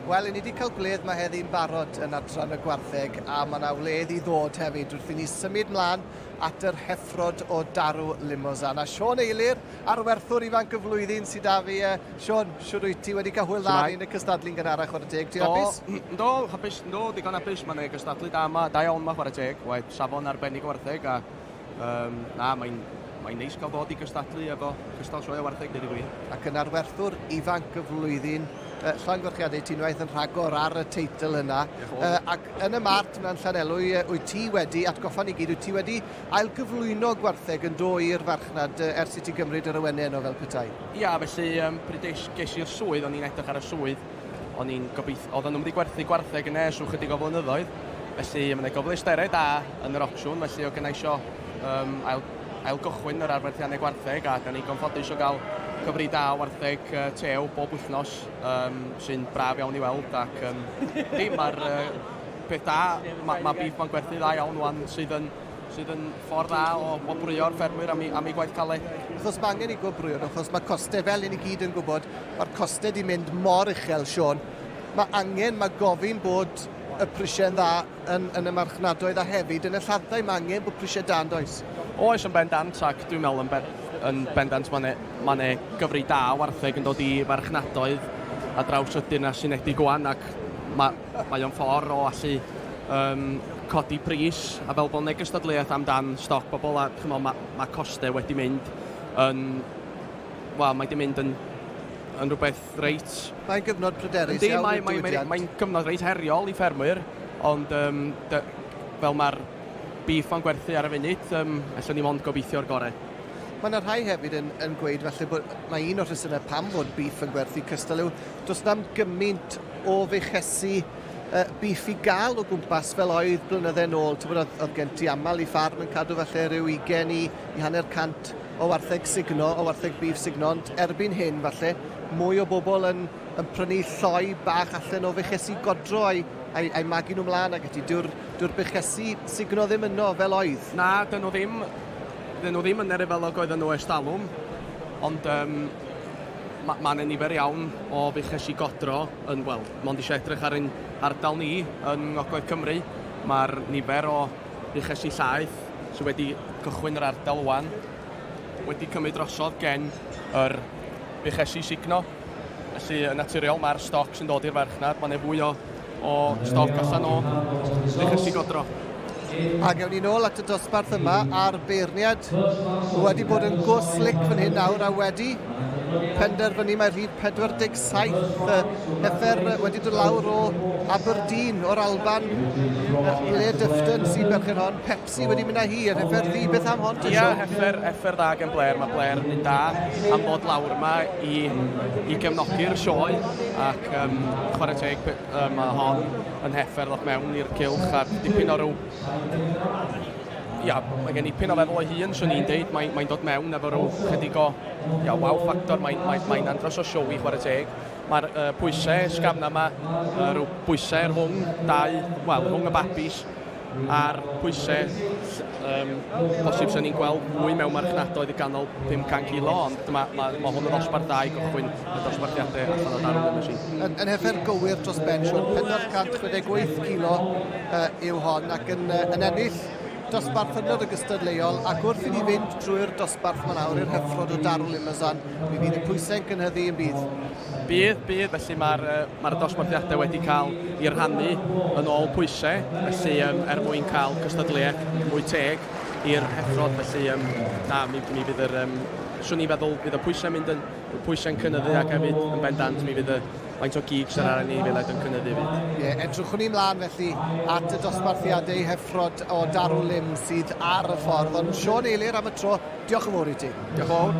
Wel, i ni wedi cael gwledd mae heddi'n barod yn adran y gwartheg a mae yna wledd i ddod hefyd wrth i ni symud mlaen at yr heffrod o darw Limousin. A Siôn Eilir, arwerthwr ifanc y flwyddyn sydd â fi. Siôn, siwr wyt ti wedi cael hwyl dda yn y cystadlu'n gynharach, chwarae teg. Ti'n hapus? Do, hapus, do, digon hapus. Mae'n gystadlu da yma, da iawn yma, chwarae teg. Waeth, safon arbennig o wartheg a um, na, mae'n mae'n neis cael dod i gystadlu efo cystal sioe o wartheg, dweud y gwir. Ac yn arwerthwr ifanc y flwyddyn, uh, llongyfarchiadau ti unwaith yn rhagor ar y teitl yna. Uh, ac yn y mart yna'n Llanelwy, uh, wyt ti wedi, atgoffa ni gyd, wyt ti wedi ailgyflwyno gwartheg yn do i'r farchnad uh, ers i ti gymryd yr awenau yno fel petai? Ia, felly um, pryd ges i'r swydd, o'n i'n edrych ar y swydd, o'n i'n gobeithio, oedden nhw'n mynd i gwerthu gwartheg yn nes rhyw chydig o flynyddoedd, felly mae yna gyfleusterau da yn yr ocsiwn, felly oedd gennau isio um, ail, ail gychwyn yr arwerthiannau gwartheg a da ni'n gonffodus o gael cyfri da o wartheg uh, tew bob wythnos um, sy'n braf iawn i weld ac um, dim mae'r uh, peth da, mae ma beef ma'n gwerthu dda iawn wan sydd yn sydd yn ffordd dda o wobrwyo'r ffermwyr am, am eu gwaith caled. Achos mae angen i gwobrwyo nhw, achos mae costau, fel i ni gyd yn gwybod, mae'r costau di mynd mor uchel, Siôn. Mae angen, mae gofyn bod y prisiau'n dda yn, yn y marchnadoedd a hefyd yn y lladdau. Mae angen bod prisiau da yn does? Oes, yn bendant, ac dwi'n meddwl yn, ben, yn bendant mae yna ma gyfri da o wartheg yn dod i farchnadoedd a draws y Deyrnas Unedig wan, ac mae, mae o'n ffordd o allu um, codi pris, a fel bod yna gystadleuaeth amdan stoc bobl, a chymod, mae, mae costau wedi mynd yn, wel, mae wedi mynd yn, yn rhywbeth reit... Mae'n gyfnod pryderus iawn i'r diwydiant. Mae'n mae, gyfnod reit heriol i ffermwyr, ond um, dy, fel mae'r beef o'n gwerthu ar y funud, um, allwn ni mond gobeithio'r gorau. Mae yna rhai hefyd yn, yn gweud falle bod mae un o'r rhesymau pam fod beef yn gwerthu cystal yw does na'm gymaint o fuchesi uh, beef i gael o gwmpas fel oedd blynydde nôl. Ti'n bod, oedd, oedd gen ti aml i ffarm yn cadw falle rhyw 20 i, i hanner cant o wartheg sugno, o wartheg beef sugno, ond erbyn hyn falle mwy o bobl yn, yn prynu lloi bach allan o fuchesi godro a'i, a'i, a'i magu nhw mlaen ac ati. Dyw'r dyw'r buchesi sugno ddim yno fel oedd. Na, dyn nhw ddim, dyn nhw ddim yn yr efel ag oedden nhw ers talwm, ond um, mae ma 'na nifer iawn o fuchesi godro yn, wel, mond eisiau edrych ar ein ardal ni yn Ngogledd Cymru. Mae'r nifer o fuchesi llaeth sydd wedi cychwyn yr ardal wan wedi cymryd drosodd gen yr buchesi sugno. Felly, yn naturiol, mae'r stoc sy'n dod i'r farchnad, mae'n fwy o, o stoc allan o fuchesi godro. A gewn ni nôl at y dosbarth yma a'r beirniad wedi bod yn go slick fan hyn nawr a wedi penderfynu mae rhif 47 heffer wedi dod lawr o Aberdeen o'r Alban Blair Dufton sy'n berchen hon Pepsi wedi mynd â hi yr heffer ddi beth am hon Ia, heffer, heffer dda gen Blair mae Blair yn un da am fod lawr yma i, i gefnogi'r sioe ac um, chwarae teg mae hon yn heffer ddod mewn i'r cylch a dipyn o ryw... Ia, mae gen dipyn o feddwl o'i hun, swn i'n deud. Mae'n mae dod mewn efo ryw chydig o ia, wow factor, mae'n mae, mae andros o siow i chwarae teg. Mae'r uh, pwysau ysgafna yma, uh, rhyw bwysau rhwng dau, wel, rhwng y babis, a'r pwysau um, posib sy'n ni'n gweld mwy mewn marchnadoedd i ganol 500 kilo, ond mae, mae, mae hwn yn ddosbarth da i gychwyn y dosbarthiadau allan o darw Limousin. Yn, yn heffer gywir dros ben, Siôn, 468 kilo uh, yw hon ac yn, uh, yn ennill dosbarth hynod o gystadleuol ac wrth i ni fynd drwy'r dosbarth yma nawr i'r heffrod o darw Limousin, mi fydd y pwysau'n cynhyddu yn bydd. Bydd, bydd, felly mae'r mae dosbarthiadau wedi cael eu rhannu yn ôl pwysau, felly um, er mwyn cael cystadleuaeth mwy teg i'r heffrod, felly um, na, mi, mi fydd yr, um, swn i'n feddwl bydd y pwysau'n mynd yn, y pwysau'n cynyddu ac hefyd yn bendant mi fydd y faint o gig sy'n ar anifeiliaid yn cynyddu hefyd. Ie, yeah, edrychwn ni mlaen felly at y dosbarthiadau heffrod o darw lim sydd ar y ffordd. Ond Siôn Eilir am y tro, Diolch yn fawr i ti. Diolch yn fawr.